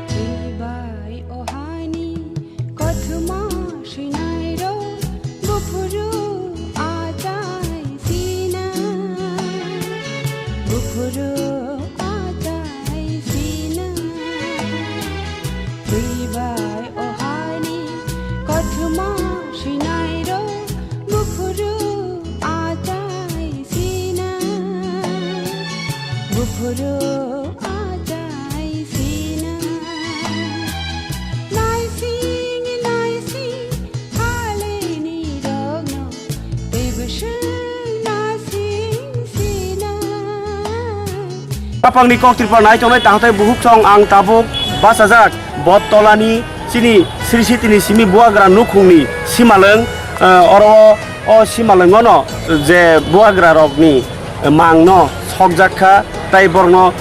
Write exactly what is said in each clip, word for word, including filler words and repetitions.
Twi bai o haini kothoma swinairok buphuru achai sina, buphuru achai sina. Twi bai o haini kothoma swinairok buphuru achai sina, buphuru achai sina. Naising naising phaleni rokno teibo swng nasing sina. Kapangni kok Tripura nai tongnai tahatai buhuk song ang tabuk bachajak Botolani chini Sri Sitini simi buagra nukhungni simalwng, eh, oro o simalwngono je buagra rokni mangno sokjak kha, tai borokno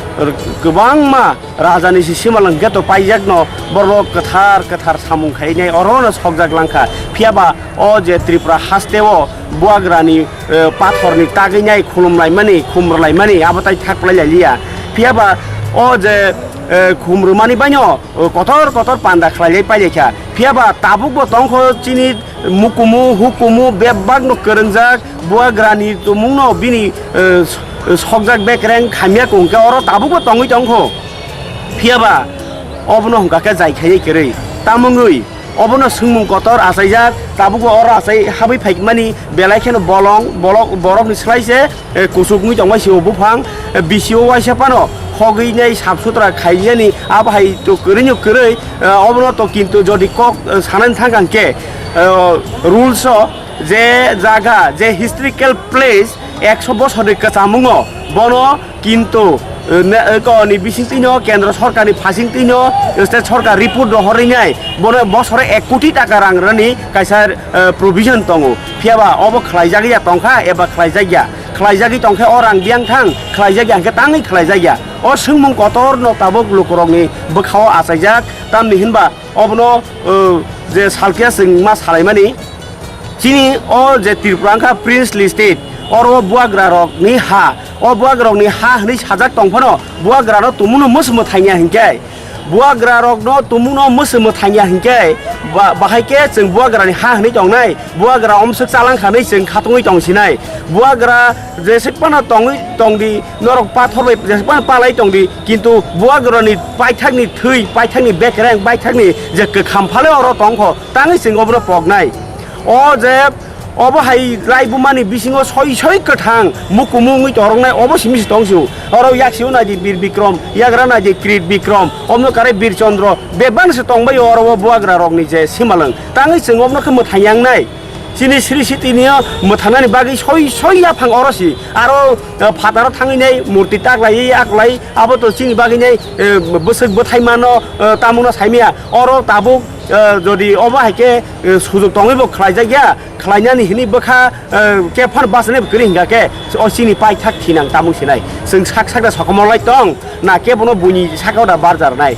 kwbangma rajani si simalwng khe to paijakno borok kwthar kwthar samung khainai orono sokjak langkha. Phiyaba o je Tripura hasteo buagrani, eh, pathorni tagwinai khulumlaimani, khumrwlaimani abo tai thak plailai liya. Phiyaba o je, eh, khumrwmani baino, eh, kotor kotor panda khlailai pailaikha. Phiyaba tabukbo tongkho chini mukumu, hukumu bebakno kwrwngjak, buagrani tumungno bini, eh, s-, sokjak bekreng khamya kongkhe oro tabukbo tongwi tongkho. Phiyaba obono hwnkha khe jai khainai kwrwi. Tamungwi obono swngmung kotor achaijak, tabukbo oro achai habwi phaikmani belai kheno bolong, bolok, borokni slai se, eh, kuchuk wngwi tongbai si o buphang, eh, bisi o waisa phano hogwi nai sap sutra khaiyani abo hai to kwrwino kwrwi, eh, obono to kintu jodi kok, eh, sanani thang kha hwnkhe, eh, rules o je jaga, je historical place ekso bosorni kwchamungo bono kintu, eh, ne, eh, ko ni bisingtwino kendro sorkarni phasingtwino state sorkar report rohorwi nai bono bosoro ek koti taka rang rwni kaisa, eh, provision tongo. Phiyaba obo khlaijak ya tongkha eba khlaijak ya? Khlaijagwi tongkhe o rang biyang thang, khlaijak ya hwnkhe tangwi khlaijak ya. O swngmung kotorno tabuk lukurokni bwkhao achaijak, tamni hinba obono, uh, je salkhe chwng ma salaimani, chini o je Tripura wngkha princely state, oro buagrarokni ha, o buagrarokni ha hwnwi sajak tongphano buagrano tumungno mwswmwthangya hinkhe. Buagra rokno tumungno mwswk mwthangya hinkhe ba-, bahai khe chwng buagra ni ha hwnwi tongnai, buagra omswk chalangkha hwnwi chwng khatungwi tongsinai. Buagra jeswk phano tongwi tongdi, norok pathor bai jeswk phano palai tongdi, kintu buagra ni paithak ni thwi, paithak ni bekereng, paithak ni je kwkham phale oro tongkho, tangwi chwng obono poknai. O je Obo hai laibumani bisingo soi soi kwthang mukumu wngwi toroknai obo simi se tong sio. Oro yaksio naidi Bir Bikrom, yagra naidi Krit Bikrom, omno kare Bir Chondro, bebak se tongbai oro o buagra rokni je simalwng. Tangwi chwng obno khe mwthang yangnai. Chini Sri Sitini o mwthangnani bagwi soi soi yaphang oro si. Aro, eh, phataro thangwi nai murti taklai yaklai abo to chini bagwi nai, eh, bwswk bwthai mano, eh, tamungno saimaya. Oro tabuk, eh, jodi obo hai khe, eh, sujok tongwi bo khlaijak ya. Khlainani hwnwi bwkha, eh, khe phano bachani bo kwrwi hwnkha khe, o chini paithak thinang tamung sinai. Chwng sak sakda sokomorlai tong, na khe bono buini sakao da barjarnai.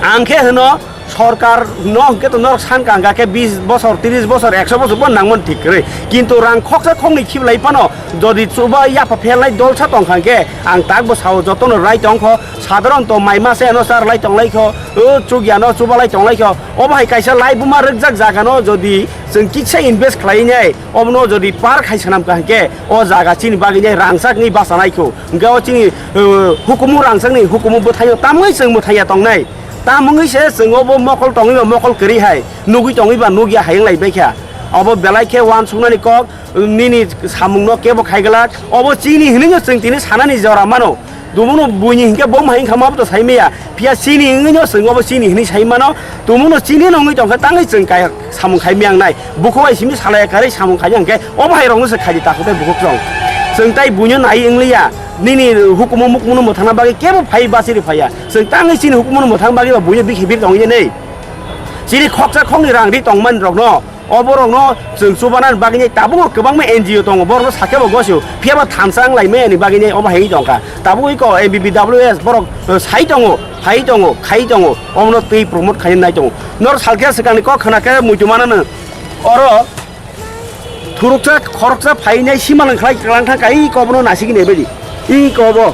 Ang khe hwno, sorkar no hwnkhe to norok san ka hwnkha khe bis bosor, tris bosor, ekso bosor bo nangmani thik kwrwi. Kintu rang khoksa khoknwi khiblai phano, jodi chuba yapha phelnai dolsa tongkha hwnkhe, ang tak bo sao jotono rai tongkho, sadharon to mai mase ano charlai tonglaikho, o chukya no chubalai tonglaikho. Obo hai kaisa laibuma rwkjak jaga no jodi chwng kisa invest khlainai, obono jodi park hai swnam kha hwnkhe, o jaga chini bagwi nai rangchak ni bachanaikho. Hwnkhe o chini, uh, hukumu rangchak ni hukumu bwthaino tamwi chwng mwthangya tongnai. Tamungwi se chwng obo mokol tongwi ba mokol kwrwi hai, nugwi tongwi ba nugya hai wng lai baikha. Obo belai khe uansuknani kok, nini samungno kebo khaiglak, obo chini hwnwi no chwng tini sanani jora mano. Tumuno buini hinkhe bo hai wngkha ma bo to sai maya. Phiya chini wngwi no chwng obo chini hwnwi sai mano. Tumuno chini no wngwi tongkha tangwi chwng kaya samung khai maya wngnai. Bukhuk bai simi salaya karwi samung khai hwnkhe obo hai rokno se khaidi takhuk tei bukhuk chwng. Chwng tai buino nai wngliya. Nini hukumu mukumuno mwthangna bagwi kebo phai bachiri phaiya. Chwng tangwi chini hukumuno mwthang bagwi ba buino bikhi biri tongwi nei. Chini khoksa khokni rang ri tongmani rokno O borokno chwng chubanani bagwi tabukbo kwbangma N G O tongo, borokno sakhe bo gosio, phiya ba thansa wng lai maya ni bagwi obo hai tongkha. Tabuk iko M B B W S borok, eh, sai tongo, phai tongo, khai tongo, omono twi promote khaina nai tongo. Nor salkhe swkangni kok khna khe muitu manano. Oro thuruksa khoroksa phainai simalwng khlai twlang thang kai kobono nasigini ebedi. I kobo.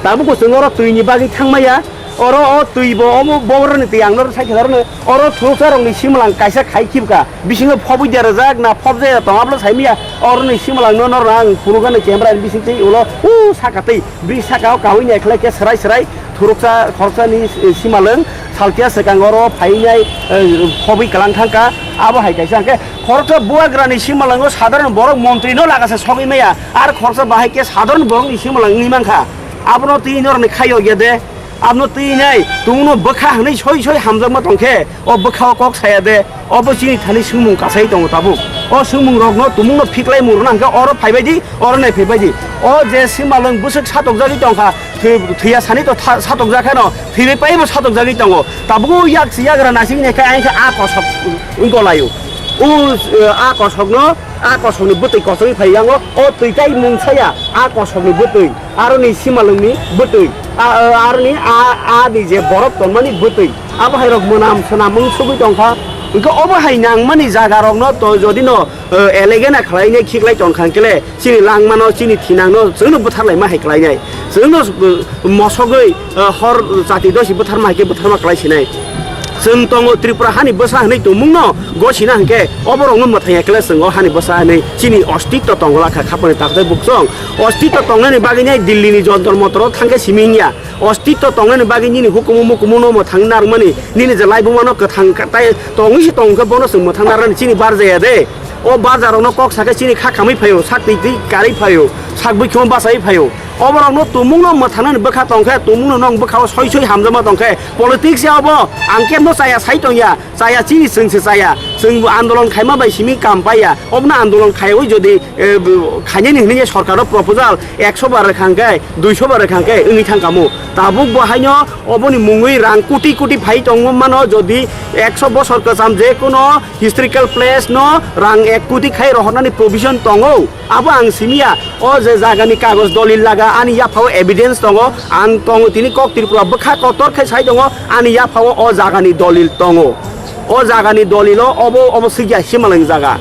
Tabuk bo chwng oro twini bagwi thangmaya. Oro o twi bo omo boboroni twi ang noro sai khe oro thuruksa rokni simalwng kaisa khai khibka. Bisingo phobwi derajak na phobjaya tong ablo saimaya. Oroni simalwng no noro ang phunukgani camera ni bising twi ulo u saka twi. Bini saka o kaui nai khlai khe swrai swrai thuruksa khoroksa ni, eh, simalwng salkhe swkang oro phainai, eh, phobwi kwlang thangkha. Abo hai kaisa hwnkhe khoroksa bubagrani simalwngo sadharon borok montri no lagase sogwi maya. Ar khoroksa bahai khe sadharon borokni simalwng wngwi mankha. Abono twi norni khayo ya de. Abono twi nai tungno bwkha hwnwi soi soi hamjakma tongkhe o bwkha o kok saya de. Obo chini thani swngmung kasai tongo tabuk. O swngmung rokno tumungno phiklai mung rwna hwnkhe oro phaibai di, oro nai phaibai di. O je simalwng bwswk satokjagwi tongkha, thwi-, thwiya sani to tha-, satokjak khe no, thwibai paibo satokjagwi tongo. Tabuk o yak, yagra nasing nai khe ayang khe a kosok wng golaio. O, eh, a kosokno, a kosokni bwtwi kochogwi phai yango, o twi tai mung saya, a kosokni bwtwi. Aroni simalwngni bwtwi, a, a, aroni a, a ni je borok tonmani bwtwi, abo hai rok mwnam swnam wng sugwi tongkha. Hwnkhe obo hai nangmani jaga rokno to jodi no, eh, elegena khlainai khiklai tongkha hwnkhe le chini langmano, chini thinangno chwngno bwtharlaima hai khlainai. Chwngno, eh, mosogwi, eh, hor chati dosi bwtharma hai khe bwtharma khlai sinai. Chwng tongo Tripura hani bwsa hwnwi tongmungno gosina hwnkhe oborokno mwthangya khe le chwng o hani bwsa hwnwi chini ostitto tongwlakha khapani takhtai buksong. Ostitto tongnani bagwi nai Dillini Jontor Montoro thangkhe simi wngya. Ostitto tongnani bagwi nini hukumu mukumuno mwthang narwkmani, nini je laibumano kwthang ka-, tai tongwi se tongkhe bono chwng mwthang narwknani chini barjaya de. O barjarokno kok sakhe chini kha khamwi phaio, sak twi twi karwi phaio, sak bwkhwimo bachai phaio. Oborokno tumungno mwthangnani bwkha tongkhe, tumungno nwng bwkhao soi soi hamjakma tongkhe, politics ya obo ang kebo chaya sai tongya, chaya chini chwngse chaya, chwng andolon khaima bai simi kam paiya, obono andolon khaiwi jodi, eh, khainani hwnwi sorkaro proposal ekso bar rwkha hwnkhe, duiso bar rwkha hwnkhe wngwi thangkamo. Tabuk bo haino oboni mungwi rang koti koti phai tongmano, jodi ekso bosor kwcham je kono historical place no rang ek koti khai rohornani provision tongo. Abo ang simiya, o je jagani kagoj dolil laga ani yaphao evidence tongo, ang tongo tini kok Tripura bwkha kotor khe sai tongo, ani yaphao o jagani dolil tongo. O jagani dolilo obo, obo swikya simalwng jaga.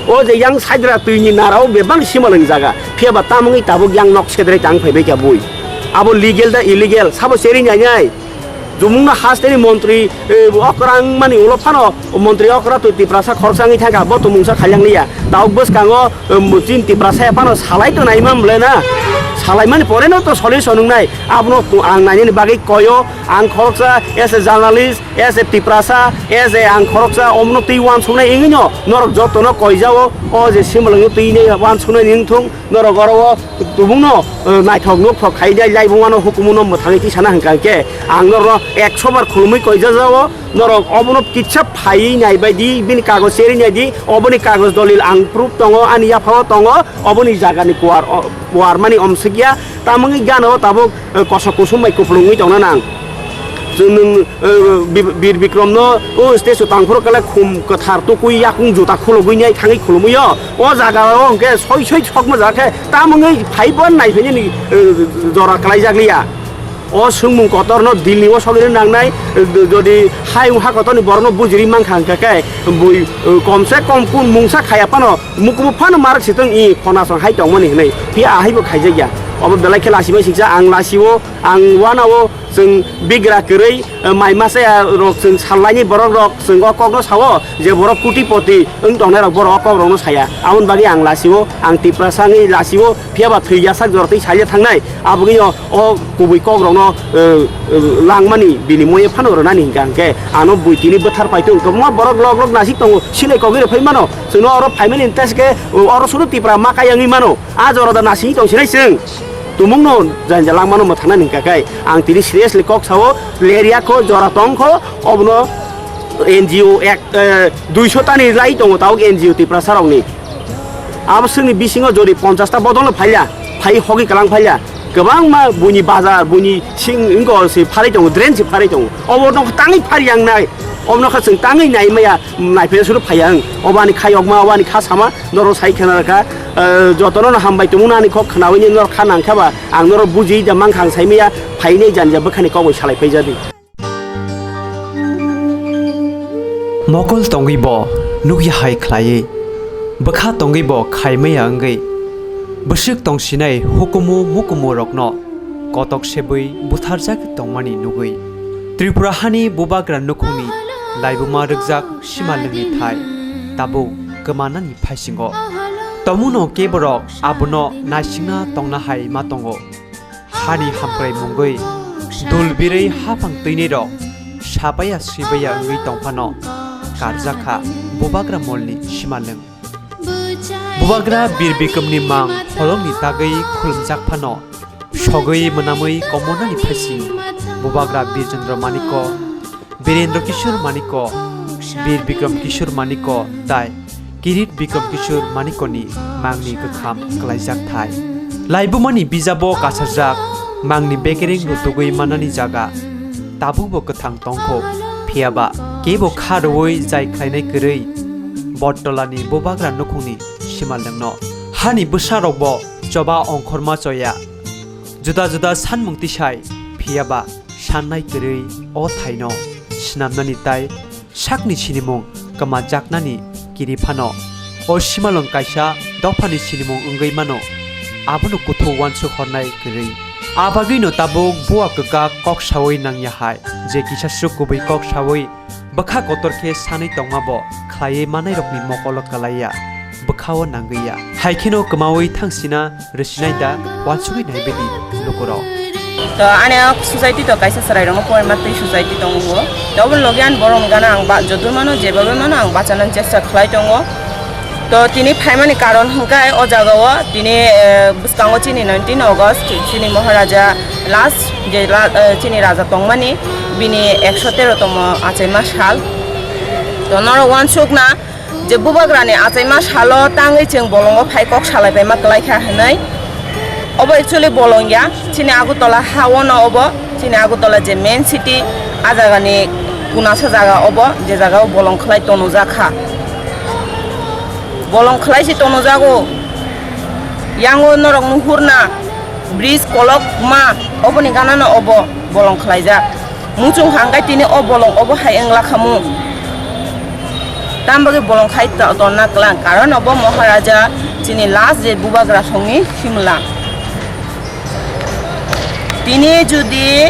O je yang saidra twini narao bebak simalwng jaga. Phiya ba tamungwi tabuk yang nok sedrai tang phaibai kha bui. Abo legal da illegal, sabo seri nai nai. Jumungno hasteni montri, eh, okra wngmani ulo phano montri okra twi Tiprasa khoroksa wngwi thangkha, bo to mungsa khailanglia. Tabuk bwskango, eh, chini Tiprasa phano salai to naima mle na. Salaimani pore no to solution wngnai. Abono to ang nainani bagwi koyo, ang khoroksa as a journalist, as a Tiprasa, as a ang khoroksa omno twi uansuknai wngwino norok jotono koijao, o je simalwngno twi nai uansuknai wngthung. Norok oro o tumungno, eh, naithok nukthok khai dai, laibumano hukumu no mwthangwi tisana hwnkha hwnkhe ang norokno ekso bar khulumwi koijajao, norok obono kitsa phaiwi naibai di, bini kagoj cherwi nai di, oboni kagoj dolil ang proof tongo, ani yaphao tongo, oboni jagani kuar, o, kuar mani omswkya, tamungwi gana o tabuk, eh, kosok kusum bai kupulungwi tongna nang. Chwng nwng, eh, Bi-, Bir Bikrom no o stage o tangphuru kale khum kwthar tukui yakung juta khulugui nai thangwi khulumui o. O jaga o hwnkhe soi soi sokma jaga khe tamungwi phaibo nai phainani, eh, jora kwlaijak liya. O swngmung kotor no Delhi o sogwi nangnai, eh, jodi hayung ha kotor ni borok no bujiri mankha hwnkhe khe bui, eh, kom se kom kun mungsa khaya phano mukumu phano marak sitwng i phona song hai tongmani hwnwi. Phiya ahaibo khaijakya. Obo belai khe lachimai siksa ang lachio, ang wanao. Chwng bigra kwrwi, eh, mai masa rok chwng sallaini borok rok chwng o kok no sao je borok kotipoti wng tongnai rok borok o kok rok no saya. Aboni bagwi ang lachio, ang Tiprasa wngwi lachio, phiya ba thwi yasak jora twi salia thangnai. Aboni o, o kubui kok rok no, eh, eh, langmani binimoye phano rwnani hwnkha hwnkhe ano bui tini bwthar paitung kwbangma borok lok lok nasik tongo, silai kogwi rw phai mano. Chwngno oro phaimani teskhe oro suru Tipra ma kaya wngwi mano. A jora da nasing tong sinai chwng. Tumungno janja langmano mwthangnani hwnkha khe ang tini seriously kok sao, lerya kho, jora tong kho, obono N G O ek, eh, duiso tani lai tongo tabuk N G O Tiprasa rokni. Abo swngni bisingo jodi ponchash ta bodol no phailya, phai hogwi kwlang phailya. Kwbangma buini bazar, buini sing wngkor se pharwi tongo, drain se pharwi tongo. Obo no tangwi phari yang nai. Obno kha chwng tangwi nai maya, naiphai suru phaiya ang. Obani khayokma, obani kha sama, norok sai khna kha, eh, jotono no hambai tongmano ani kok khnawi ni norok kha nang kha ba, ang norok buji da mang khang sai maya, phainai janja bwkhani kok bai salai phai jadi. Mokol tongwi bo nukya hai khlaiwi, bwkha tongwi bo khai maya wngwi, bwswk tongsinai hukumu mukumu rokno kotok sebwi butharjak tongmani nugwi Tripura hani bubagra nukhungni laibuma rwkjak simalwngni thai tabuk kwmanani phaisingo. Tomuno keborok abono naisingna tongna hai ma tongo. Hani hamkrai mungwi dul birwi haphang twinwi rok sapaya swibaya wngwi tongphano karjakha bubagra molni simalwng. Bubagra Bir Bikramni mang holongni tagwi khulumjak phano sogwi mwnamwi komonani phaising Bubagra Birchandra Manikko, Birendra Kishore Manikko, Bir Bikram Kishore Manikko tai Kirit Bikram Kishore Manikkoni mangni kwkham kwlaijak thai. Laibumani bijabo kasarjak mangni bekereng rutugwi manani jaga tabukbo kwthang tongkho, phiyaba kebo kha rwui jai khlainai kwrwi Bottolani bubagra nukhungni simalwngno. Hani bwsarokbo choba ongkhorma choya, juda juda sanmung tisai, phiyaba sannai kwrwi o thaino swnamnani tai sakni sinimung kwmajaknani kiri phano o simalwng kaisa dophani sinimung wngwi mano, abono kuthuk uansuk hornai kwrwi. A bagwino tabuk bua kwkak kok saui nangya hai, je kisa swk kubui kok saui bwkha kotor khe sanwi tongma bo khlaiwi manairokni mokolo kwlaiya, bwkhao nangwiya. Hai kheno kwmaui thangsina rwsinai da uansugwi naibidi lukurok. To ani a society to kaisa chwrairokno poima twi society tongo. To oboni logi ani borokni gana ang ba-, joto mano jebabe mano ang bachanani chesta khlai tongo. To tini phaimani karon hwnkhe o jagao tini, eh, bwskango chini nineteen August chini Maharaja last je la-, eh, chini raja tongmani bini ekso tero tomo achaima sal. To norok uansukna je bubagrani achaima salo tangwi chwng bolongo phai kok salai paima kwlai kha hinwi. Obo actually bolong ya, chini Agartala ha-o no obo, chini Agartala je main city, a jagani kunasa jaga obo, je jagao bolong khlai tonojak kha. Bolong khlai se tonojago, yango norok nuhurna bridge kolokma, oboni ganano obo bolong khlaijak. Muchung hangkai tini o bolong obo hai wngla khamu. Tam bagwi bolong khai to-, tonna klang. Karon obo Maharaja chini last je bubagra songni simla. Tini judi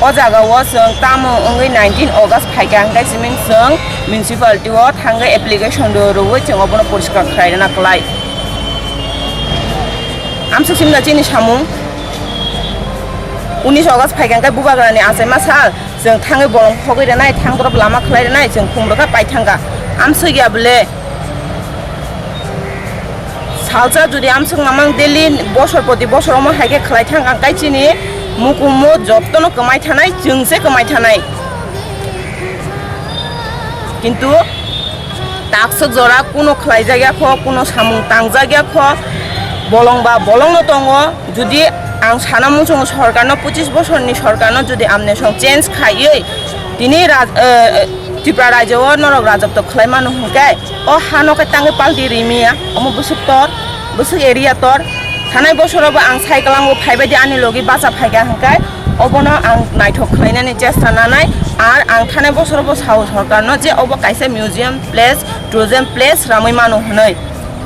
o jagao chwng tamo wngwi nineteen August phaikha hwnkhe siming chwng municipality o thangwi application rw-, rwui chwng obono poriskar khlai rwna klai. Amsuk simna chini samung. Unis August phaikha hwnkhe bubagrani achaima sal, chwng thangwi bolong phogwi rwnai, thang borok lama khlai rwnai, chwng khum rwkha pai thangkha. Amsuk ya bwle? Salsa jodi amsuk namang daily bosor poti bosor omo hai khe khlai thangkha, hwnkhe chini mukumu jottono kwmai thanai, chwng se kwmai thanai. Kintu takswk jora kuno khlaijak ya kho, kuno samung tangjak ya kho, bolong ba bolongno tongo. Jodi ang sana muchungo sorkarno, pochis bosorni sorkarno jodi amne song change khaiwi tini raj-, eh, Tripura rajyo o norok rajotw khlai mano hwnkhe o hano khe tangwi palti rimiya, omo bwswk tor, bwswk area tor. Thanai bosorobo ang sai kwlango phaibaidi ani logi bacha phaikha hwnkhe obono ang naithok khlainani chesta nanai, ar ang thanai bosorobo sao sorkarno je obo kaisa museum place, tourism place ramwi mano hwnwi,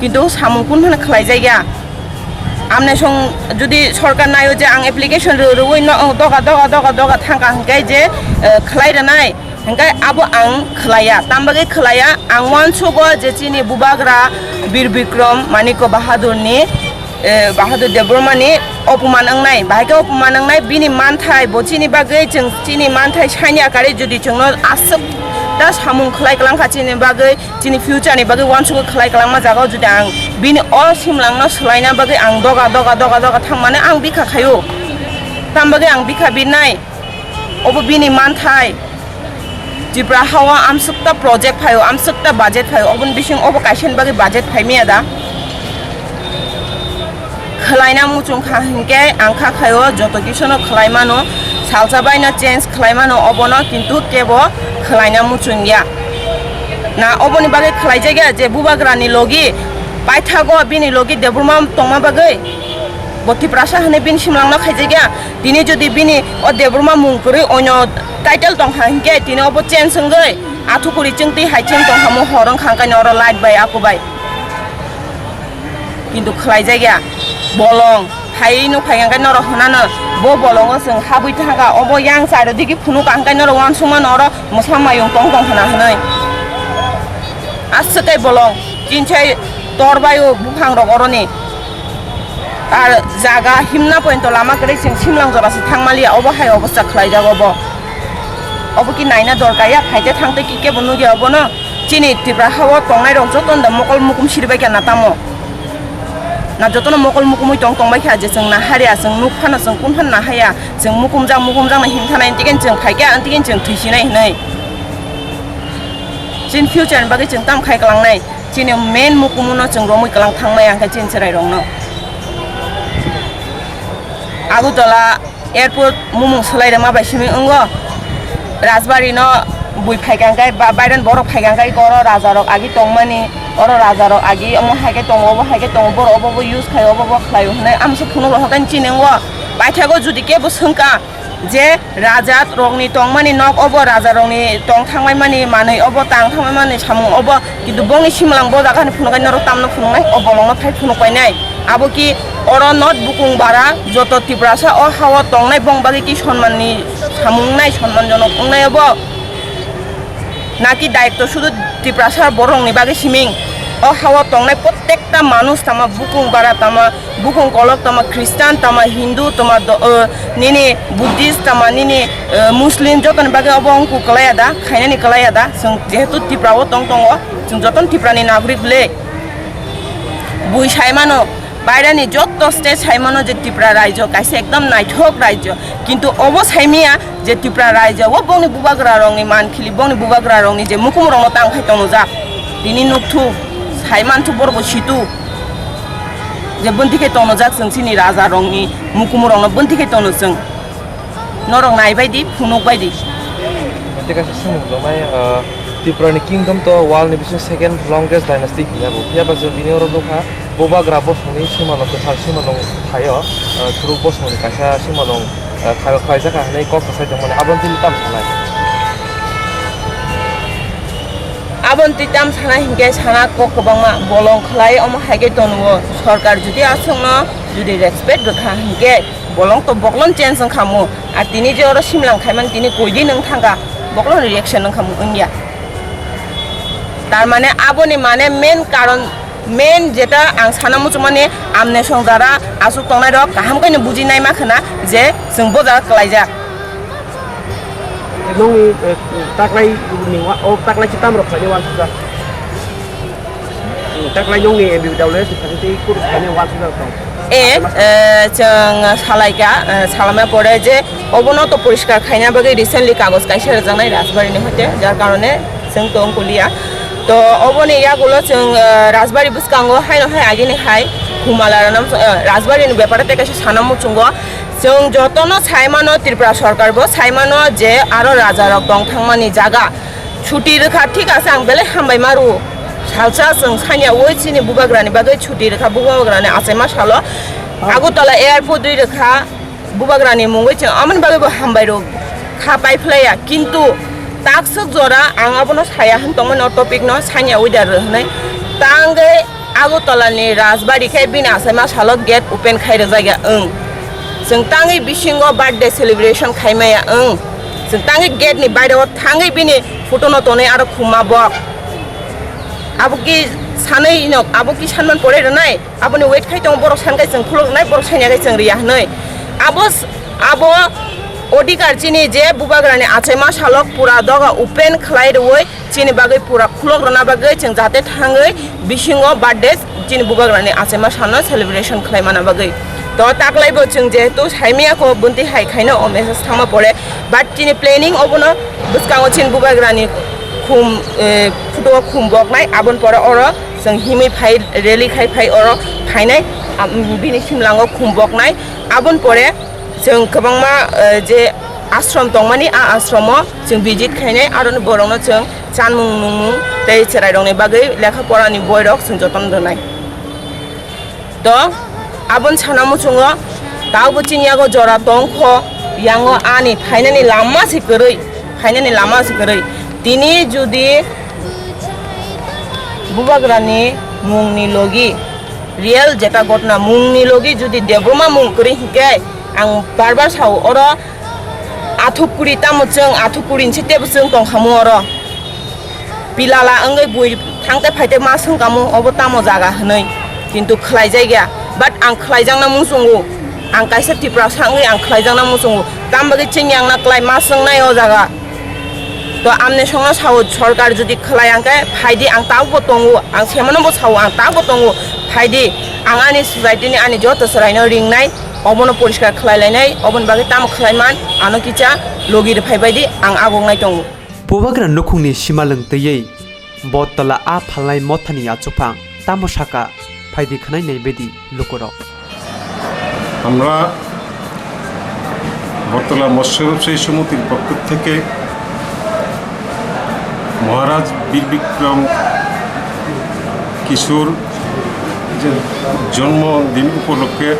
kintu samung kun phano khlaijakya. Amne song jodi sorkar naio je ang application rw-, rwui no, doga, doga, doga, doga thangkha hwnkhe je, eh, khlai rwnai, hwnkhe abo ang khlaiya. Tam bagwi khlaiya, ang uansugo je chini bubagra Bir Bikram Manikya Bahadurni, eh, Bahadur Debbarmani opoman wngnai, bahai khe opoman wngnai, bini manthai, bo chini bagwi chwng chini manthai sanya kari jodi chwngno aswk ta samung khlai kwlang kha chini bagwi, chini future ni bagwi uansugwi khlai kwlangma jaga o jodi ang bini o simlangno swlaina bagwi ang doga, doga, doga, doga thangmani ang bikha khaio. Tam bagwi ang bikha birnai, obo bini manthai. Tripura hao amswkta project phaio, amswkta budget phaio, oboni bising obo kaisa ni bagwi budget phaimaya da? Khwlaina muchung kha hinkhe ang kha khaio, joto kisono khwlai mano. Salsa bai no change khlai mano obono, kintu kebo khlaina muchung ya. Na oboni bagwi khlai jak ya je bubagra ni logi paithago bini logi Debbarma tongma bagwi bo Tiprasa hwnwi bini simlangno khaijak ya. Tini jodi bini o Debbarma mung kwrwi onyo title tong kha hinkhe tini obo change wngwi athukuri chwngtwi hai chwng tong kha mo hor wng kha hwnkhe oro light bai aku bai. Kintu khlai jak ya bolong. Hai nuk phai hwnkhe norok hwnano bo bolongo chwng habwi thangkha, obo yang chairo digi phunuk ang khe norok uansukmano oro mwsa mayung tong tong hwna hwnwi. Aswk khe bolong chinsai tor bai o buphang rok oroni. Ar jaga himna pointo lama kwrwi chwng simlang jora se thangmaliya, obo hai obosta khlai jago bo. Obo ki naina dorkar ya, phaite thangte ki kebo nugya obono. Chini Tripura hao tongnai rok jotono da mokol mukum siri bai kha na tamo. Na jotono mokol mukumui tong tong bai kha je chwng na harya, chwng nuk phano chwng kun phano na haya, chwng mukum jak mukum jak na him thana intiken chwng phai kha antiken chwng thwi sinai hinai. Chini future ni bagwi chwng tam khai kwlangnai. Chini main mukumu no chwng romwi kwlang thangmai ang khe chini chwrai rok no. Agartala airport mumung swlai rwma bai simi wngo. Rajbari no bui phai kha khe ba-, Biden borok phai kha khe oro raja rok agi tongmani, oro raja rok agi omo hai khe tongo, obo hai khe tongo, borok obo bo use khai, obo bo khlai o hinwi amsa phunuk rok hakan chini wngo. Paithago judi kebo swngkha je raja rokni tongmani nok obo, raja rokni tong thangmai mani manwi obo, tang thangmai mani samung obo, kintu bongni simlang bo jaga ni phunuk norok tamno phunuknai, o bolongno phai phunuk painai. Abo ki oro not bukung bara joto Tiprasa o hao tongnai bong bagwi ki sonmanni samung wngnai, sonmanjonok wngnai obo? Naki daitto sudu Tiprasa borokni bagwi siming? O hao tongnai protekta manush tama bukung bara tama bukung kolok tama Christian tama Hindu tama do-, o, nini Buddhist tama nini, o, Muslim jotoni bagwi obo wngkuk kwlaiya da, khainani kwlaiya da? Chwng jehetu Tripura o tong tongo, chwng jotono Tripura ni nagorik le. Bui sai mano, bairani jotto state sai mano je Tripura raijo kaisa ekdom naithok raijo, kintu obo sai miya je Tripura raijo o bongni bubagra rokni man khili, bongni bubagra rokni je mukumu rokno tang khai tongo jak. Tini nukthuk, sai manthuk borok bo situ je bwntwi khe tongo jak chwng chini raja rokni mukumu rokno bwntwi khe tono chwng. Norok nai bai di, phunuk bai di. Tei kaisa swngmung tongnai, ah, Tripura ni kingdom to world ni bisingo second longest dynasty hinya bo. Phiya ba chwng bini oro nukha, bubagra bosongni simalong kwthar simalong thaio, ah, Thuruk bosongni kaisa simalong, ah, kha-, khlaijak hinwi kok kwsai tongmani, abo tini tam sanai. Aboni twi tam sana hinkhe sana kok kwbangma bolong khlai, omo hai khe tongo. Sorkar jodi aswkno jodi respect rwkha hinkhe bolong to boklon change wngkha mo. Ar tini je oro simlang khaimani tini koi din wng thangkha, boklon reaction wngkha mo wngya. Tar mane aboni mane main karon, main jeta ang sana muchungmani amne songjara aswk tongnai rok kaham khe no buji nai ma khna je chwng bo jaga kwlaijak. Nongni, eh, taklai ni wa-, o taklai chitam rok khaini wansukjak. Hmm, taklai nongni M B W S ni thani tei kuruk khaini wansukjak tong. E, eh, chwng salaikha, eh, salama pore je obono to poriskar khaina bagwi recently kagoj kaisa rwjaknai Rajbari ni hoite, jar karone chwng tong kuliya. To oboni yagulo chwng, eh, Rajbari bwskango haino hai agini hai khumala ranam, eh, Rajbari ni bepare tei kaisa sana muchungo. Chwng jotono sai mano, Tripura sorkar bo sai mano je aro raja rok tong thangmani jaga chuti rwkha, thik ase, ang belai hambai ma rwo. Salsa chwng sanya oi chini bubagrani bagwi chuti rwkha, bubagrani achaima salo Agartala airport ri rwkha, bubagrani mungwi chwng amoni bagwi bo hambai rwo kha pai phlaiya, kintu takswk jora ang abono saya hwn tongmani o topic no sanya oi da rw hwnwi tangwi Agartala ni Rajbari khe bini achaima salo gate open khai rwjak ya wng. Chwng tangwi bisingo birthday celebration khai maya wng. Chwng tangwi gate ni baire o thangwi bini photo no tonwi aro khumma bok. Abo ki sanwi no, abo ki sanman pore rwnai? Aboni wait khai tongo, borok san khe chwng khuluk rwnai, borok sanya khe chwng riya hwnwi. Abo s-, abo odhikar chini je bubagrani achaima salo pura doga open khlai rwui chini bagwi pura khulok rwna bagwi chwng jate thangwi bisingo birthday chini bubagrani achaima salno celebration khlai mana bagwi. To taklai bo chwng jehetu saimaya kho, buntwi hai khaino o message thangma pore, but chini planning obono bwskango chini bubagrani khum, eh, photo o khum boknai, aboni pore oro chwng himwi phai, rally khai phai oro phainai, am, bini simlango khum boknai, aboni pore chwng kwbangma, eh, je ashram tongmani, a ashromo chwng visit khainai, aroni borokno chwng chanmung nungmung tei chwrairokni bagwi lekha porani boirok chwng jotono rwnai. To aboni sana muchungo tabukbo chini yago jora tongkho, yango ani phainani lama se kwrwi, phainani lama se kwrwi. Tini jodi Bubagrani mungni logi, real jeta ghotna mungni logi jodi Debbarma mung kwrwi hinkhe ang bar bar sao oro athuk kuri tamo chwng, athuk kuri se tebo chwng tongkhamu oro. Pilala wngwi bui thangte phaite ma swngkamu obo tamo jaga hwnwi. Kintu khlai jakya. But ang khlai jakna muchungo. Ang kaisa Tiprasa wngwi ang khlai jakna muchungo. Tamo bagwi chini ang na klai ma swngnai o jaga. To amni songno sao sorkar jodi khlai ang khe phaidi ang tabukbo tongo. Ang semano bo sao ang tabukbo tongo. Phaidi ang ani society ni ani joto chwraino ringnai. Obono poriskar khlai lainai. Oboni bagwi tamo khlai man ano kicha logi rwphai baidi ang agongnai tongo. Bubagra nukhungni simalwng twiwi Bottola a phalnai mothani achuphang tamo saka phaidi khwnai naibaidi lukurok. আমরা বটতলা মৎস্য ব্যবসায়ী সমিতির পক্ষ থেকে মহারাজ বীর বিক্রম কিশোর জন্মদিন উপলক্ষে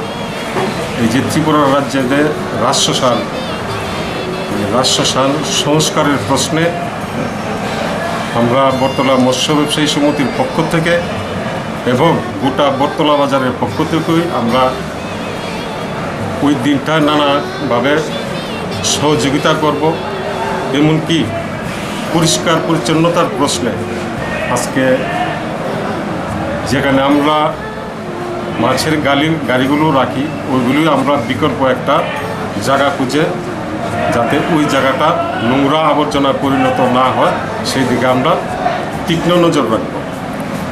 এই যে ত্রিপুরা রাজ্যে যে রাজশ্মশান, এই রাজশ্মশান সংস্কারের প্রশ্নে আমরা বটতলা মৎস্য ব্যবসায়ী সমিতির পক্ষ থেকে এবং গোটা বটতলা বাজারের পক্ষ থেকেই আমরা ওই দিনটা নানাভাবে সহযোগিতা করব। এমনকি পরিষ্কার পরিচ্ছন্নতার প্রশ্নে আজকে যেখানে আমরা মাছের গালি গাড়িগুলো রাখি, ওইগুলোই আমরা বিকল্প একটা জায়গা খুঁজে, যাতে ওই জায়গাটা নোংরা আবর্জনায় পরিণত না হয়, সেই দিকে আমরা তীক্ষ্ণ নজর রাখব।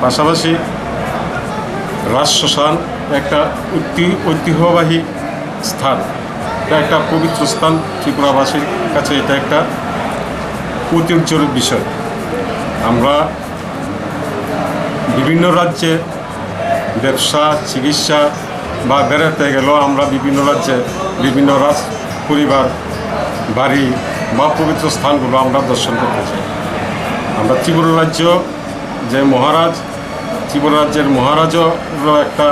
পাশাপাশি রাজশ্মশান একটা ঐতি-, ঐতিহ্যবাহী স্থান, এটা একটা পবিত্র স্থান। ত্রিপুরাবাসীর কাছে এটা একটা ঐতিহ্যের বিষয়। আমরা বিভিন্ন রাজ্যে ব্যবসা, চিকিৎসা বা বেড়াতে গেলেও আমরা বিভিন্ন রাজ্যে বিভিন্ন রাজ পরিবার বাড়ি বা পবিত্র স্থানগুলো আমরা দর্শন করতে চাই। আমরা ত্রিপুরা রাজ্য যে মহারাজ, ত্রিপুরা রাজ্যের মহারাজেরও একটা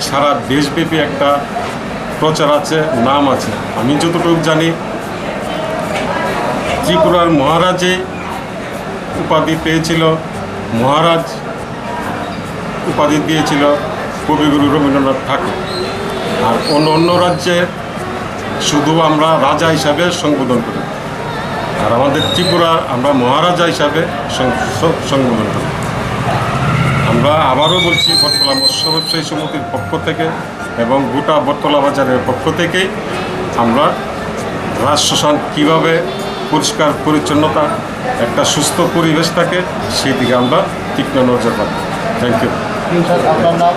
সারা দেশব্যাপী একটা প্রচার আছে, নাম আছে। আমি যতটুকু জানি, ত্রিপুরার মহারাজে উপাধি পেয়েছিল, মহারাজ উপাধি দিয়েছিল কবিগুরু রবীন্দ্রনাথ ঠাকুর। আর অন্য অন্য রাজ্যে শুধু আমরা রাজা হিসাবে সম্বোধন করি, আর আমাদের ত্রিপুরা আমরা মহারাজা হিসাবে সং-, স-, সম্বোধন করি। আমরা আবারও বলছি, বটতলা মৎস্য ব্যবসায়ী সমিতির পক্ষ থেকে এবং গোটা বটতলা বাজারের পক্ষ থেকেই আমরা রাজশ্মশান কীভাবে পরিষ্কার পরিচ্ছন্নতা, একটা সুস্থ পরিবেশ থাকে, সেই দিকে আমরা তীক্ষ্ণ নজর রাখবো। Thank you. আপনার নাম?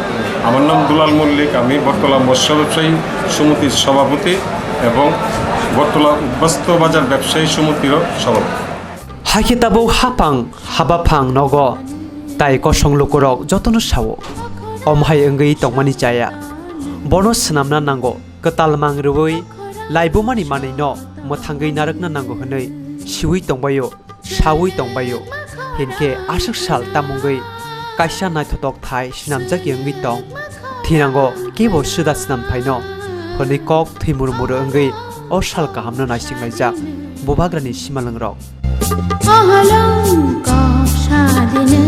আমার নাম দুলাল মল্লিক, আমি বটতলা মৎস্য ব্যবসায়ী সমিতির সভাপতি এবং বটতলা উদ্বাস্তু বাজার ব্যবসায়ী সমিতিরও সভাপতি। Hakhe tabuk hapang habaphang nogo tai kosong lukurok jotono sao, omhai wngwi tongmani chaya. Bono swnamna nango, kwtal mang rwui laibumani manwino mwthangwi narwkna nango hwnwi siui tongbaio, saui tongbaio. Hinkhe aswk sal tamungwi kaisa naithotok thai swnamjak wngwi tong. Thinango kebo swda swnam phaino hwnwi kok thwimuru muru wngwi o sal kahamno naisinglaijak bubagrani simalwngrok. Oholong kok sadini,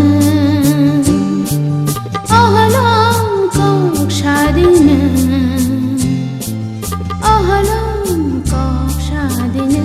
oholong kok sadini, oholong kok sadini.